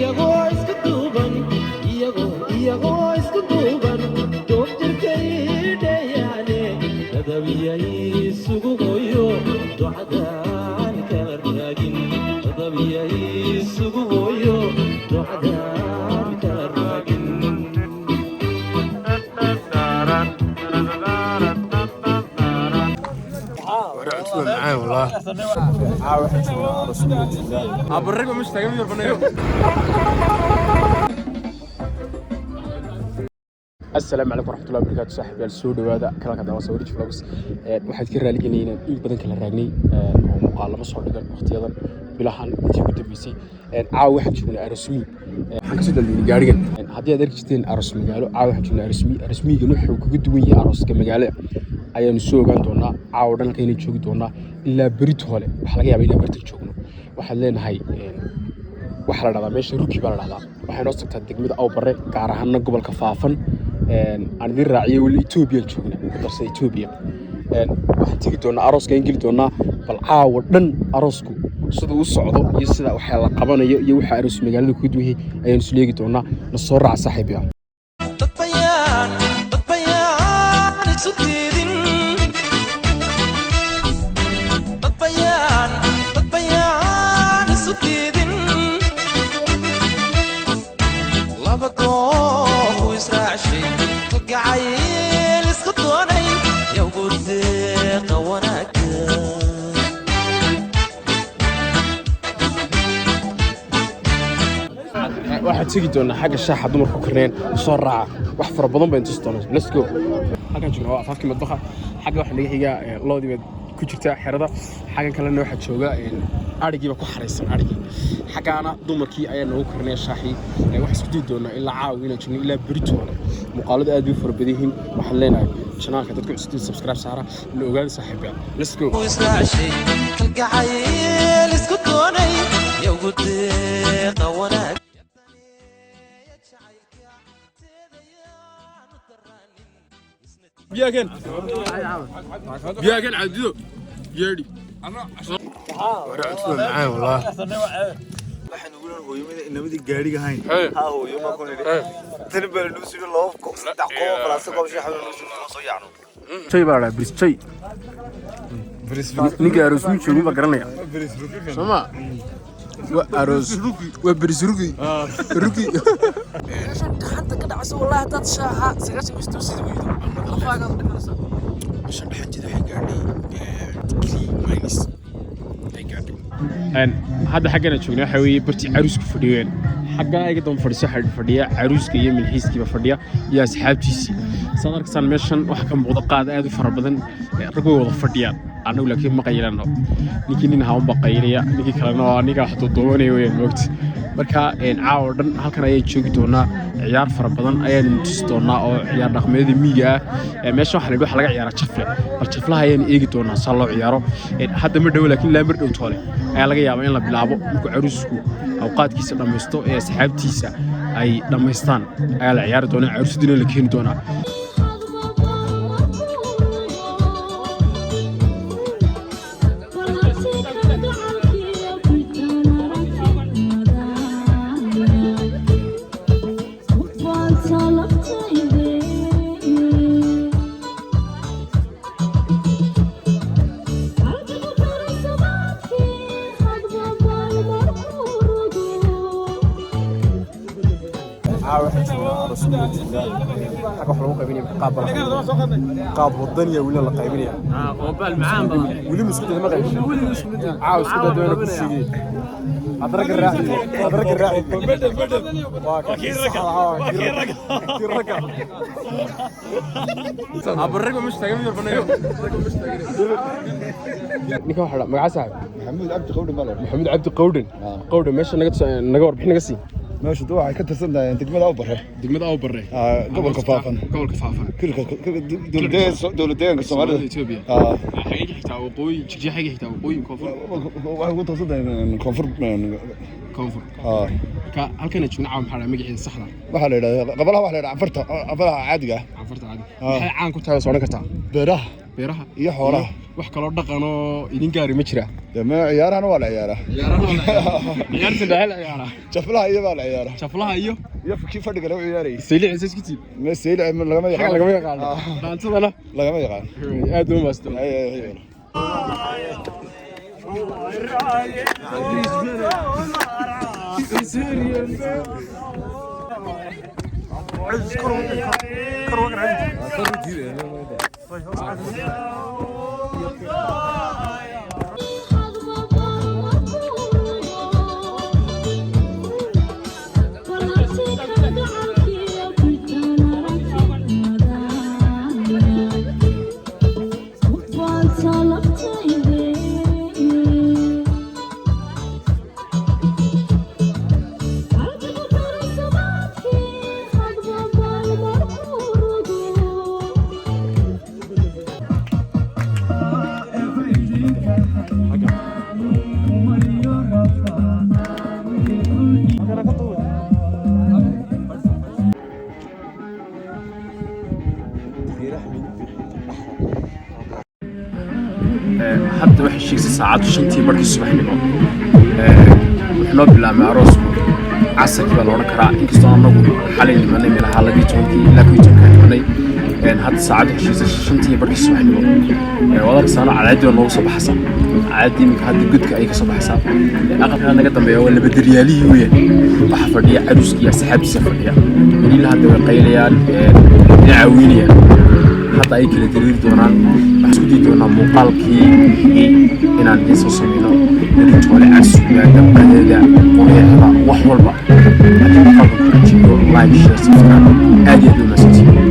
Iyagoo isku duuban, iyagoo isku duuban, doob jirkay dheeyaane, dadabiyay isugu hooyo, ducadaan kala raagin, dadabiyay isugu hooyo, ducadaan kala raagin. Asalaamu calaykum waraxmatullahi wabarakaatu. Saaxiibyaal, soo dhawaada kanaalka Daawa Sawirj Vlogs. Waxaad ka raaligelinay inaan in badan kala raagnay oo muuqaal lama soo dhigan waqtiyadan, bilahan intii ugu dambeysay. Caawa waxaan joognay Arosmi. Waxaan kasoo daldaynay gaarigan. Haddii aad arki jirteen aroos magaalo, caawa waxaan joognay Arosmi. Arosmigan wuxuu kaga duwan yahay arooska magaalada ayaanu soo ogaan doonaa. Caawa dhan halkaynay joogi doonaa ilaa berito hole. Waxaa laga yaabaa ilaa bertan joogno. Waxaad leenahay, waxaa la dhahdaa meesha Ruki baa la dhahdaa. Waxay noo tagtaa degmada Awbare, gaar ahaana gobolka Faafan. Aan idin raaciyay, weli Ethoobiyan joogna, ku darsa Etoobiya. Waxaan tegi doonaa arooska, aan geli doonaa. Bal caawa dhan aroosku siduu u socdo iyo sida waxa la qabanayo iyo waxa aroos magaalada kuga duwan yahay ayaan isleegi doonaa. Na soo raaca, saaxiibayaal. Dad bayaan, dad bayaan isu diidin, dad bayaan, dad bayaan isu diidin, laba dooq israacshay, kalgacayl isku doonay, yagu deeqa wanaagga. Waxaan tegi doonaa xagga shaaxa dumarku karneen. Soo raaca, wax fara badan baynu tusi doonaa. Let's go. Halkaan joogna waa afaafkii madbaxa. Xagga waxaa naga xiga loodii baad ku jirta xerada. Xaggan kalena waxaa jooga adhigii baa ku xaraysan adhigii. Xaggaana dumarkii ayaa noogu karnaya shaaxii. Waxaan isku dayi doonaa ilaa caawa inaan joogno ilaa beritoole. Muuqaaladu aad bay u fara badan yihiin. Waxaan leenahay channelka dadku cusubtiin subscribe saara, la ogaada, saaxiibayaal. Let's go. Israacshay, kalgacayl isku doonay, yagu deeqa wanaag. Biyagan biyagan cadido yeedhi. Waxaan ugu leeyahay hooyo inamadii gaariga hayn ha hooyo ma ku nidhi tan baa nuu sugi laba koob, saddex koob, falaasta koob shaax nuu sugi soo yaacno. Jay baa la dhahaa, bris jay. Ninka aroos mi joogin baa garanaya, soo ma? Waa aroos, waa bris rugi rugi. Meeshan gacanta ka dhacaysa, wallahi haddaad shaaha 90 isto sida weydo, lafaagaad u dhimanaysaa. Meeshan dhaxanteeda waxay gaadhay degree minus ay gaadhay. Hadda xaggana joogna waxaa weeye bartii caruusku fadhiyeen. Xaggaa iga daba fadhiso waxaa fadhiya caruuska iyo milxiiskiiba fadhiya iyo asxaabtiisii. Saad arkaysaan, meeshan waxaa ka muuqda qaad aad u fara badan. Rag way wada fadhiyaan, annagu laakiin ma qaylano. Ninkii nin ahaa unbaa qaylaya, ninkii kalena waa ninka wax duuduubanaya weyaan moogta. Marka caawa dhan halkan ayaan joogi doonaa. Ciyaar fara badan ayaan tusi doonaa oo ciyaar dhaqameedada miyiga ah. Meesha waxaa la yidhi waxaa laga ciyaaraa jafle. Bal jaflaha ayaan eegi doonaa saa loo ciyaaro. Hadda ma dhowo, laakiin ilaa mar dhow toole ayaa laga yaabaa in la bilaabo. Markuu caruusku awqaadkiisa dhammaysto ee asxaabtiisa ay dhammaystaan ayaa la ciyaari doonaa, caruusadina la keeni doonaa. Caawa waxaan joognaa aroos. Xagga wax lagu qaybinaya qaab baa la qaybinaya, qaab wadaniya weli la qaybinaya. Weli muskuda ma qaybin. Caawa isku day ku sheegay adraga raaci, adraga raaci. Waa kii ragga, abarraga ma taagan yar banayo. Ninka waxa la magaca, saaxib? Maxamuud Cabdi Qawdhan baa la. Maxamuud Cabdi Qawdhan. Qawdhan, meesha naga warbixin naga sii. Meesha waxay ka tirsan tahay degmada Awbare. Degmada Awbare. Gobolka Faafan. Gobolka Faafan. Dowlad deegaanka Soomaalida. Ethiopia. Xagee ka xigtaa? Waqooyi Jigjiga xagee xigtaa? Waqooyi, koonfur? Waxay ugu toosan tahay koonfur. Koonfur. Marka halkan joogna caawa maxaa la magaceeda saxda? Waxaa la yidhahdaa qabalaha, waxaa la yidhahdaa canfarta, canfaraha caadiga ah. Canfarta caadi. Maxay caan ku tahay soo odhan kartaa? Beeraha. Beeraha. Iyo xoolaha. Wax kaloo dhaqan oo idin gaari ma jira? Dee ma ciyaarahana waa la ciyaaraa. Ciyaarta dhexel ciyaara. Jaflaha iyo baa la ciyaaraa. Jaflaha iyo? Iyo kii fadhiga lagu ciyaarayay. Saylici isku tiib. Ma saylici lagama xaga yaqaan. Lagama yaqaano. Dhaantadana lagama yaqaan. Aad u maastan. Ay, ay, ay. Hadda waxay sheegsay saacaddu 5:30 subaxnimo. Wuxuu noo bilaabmay aroosku casarkii baa la odhan karaa, inkastoo anagu xalay nimanay meelaha 12-kii ilaa 11-kaa nimanay. Hadda saacaddu waxay sheegsay 5:30 subaxnimo. Waad arkaysaano, cadceeddii baa noogu soo baxaysaa. Cadceeddii iminka hadda godka ayay ka soo baxaysaa. Aqalka naga dambeeya waa laba daryaalihii weeyaan. Waxaa fadhiya caruuskii iyo asxaabtiisa fadhiya. Weliila hadda way qaylayaan, way caawiinayaan. Hadda ay kala dariiri doonaan. Waxaan isku dayi doonaa muuqaalkii xigay inaan idiin soo sameyno beritoole, casuumaada, qadada, qoreexda, wax walba. Haddii muuqaalka ku jiyo, like, share, subscribe. Aad iyo aad u mahadsantihiin.